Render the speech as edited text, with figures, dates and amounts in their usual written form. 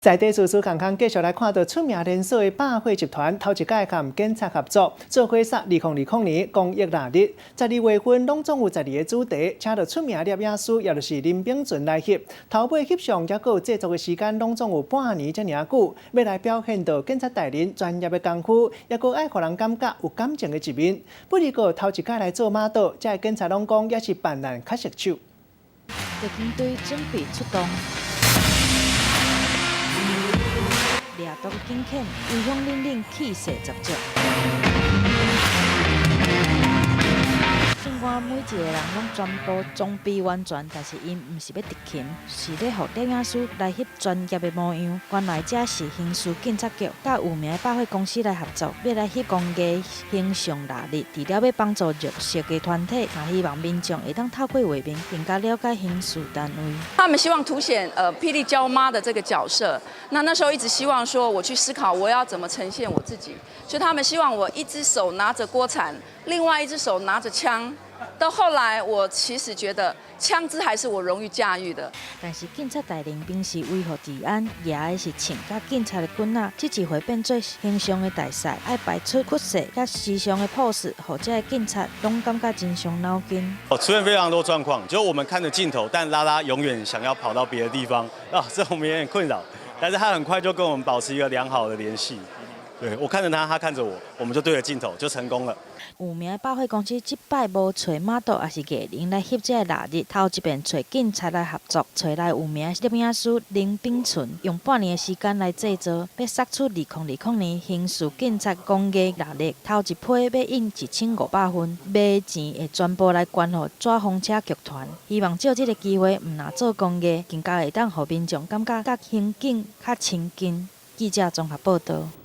在地事事空空，繼續來看到出名連鎖的百貨集團，頭一擺佮警察合作，做伙煠2020年公益臘日，12月份攏總有12個主題，請到出名攝影師，也就是林秉存來翕。頭尾翕相，抑閣有製作的時間，攏總有半年遮爾久，欲來表現到警察大人專業的功夫，抑閣愛予人感覺有感情的一面。不過頭一擺來做馬導，這个警察攏講也是辦案較熟手。特警隊準備出動。掠毒警犬威風凜凜，氣勢十足。儘管每一個人攏全部裝備完全，但是𪜶毋是欲執勤，是咧予攝影師來翕專業的模樣。原來這是刑事警察局佮有名的百貨公司來合作，欲來翕公益形象臘日，除了欲幫助弱勢的團體，嘛希望民眾會當透過畫面更加了解刑事單位。他們希望凸顯霹靂嬌媽的這個角色。那那時候一直希望說，我去思考我要怎麼呈現我自己，所以他們希望我一隻手拿着鍋鏟，另外一隻手拿着槍。到後來，我其實覺得槍支還是我容易駕馭的。但是警察大人平時維護治安，舉的是槍佮警察的棍仔，這一回變做形象的大賽，愛擺出酷勢佮時尚的 pose，予這个警察攏感覺真傷腦筋。哦，出現非常多狀況，就我們看着鏡頭，但拉拉永遠想要跑到別的地方啊，這我們也很困擾。但是他很快就跟我們保持一個良好的聯繫。對，我看着他，他看着我，我們就對着鏡頭就成功了。有名的百貨公司這擺無揣馬導抑是藝人來翕這个臘日，頭一遍揣警察來合作，揣來有名的攝影師林秉存，用半年的時間來製作，欲煠出2020年刑事警察公益臘日，頭一批欲印1500份，賣錢會全部來捐予紙風車劇團，希望藉這个機會，毋但做公益，更加會當予民眾感覺佮刑警較親近。記者綜合報導。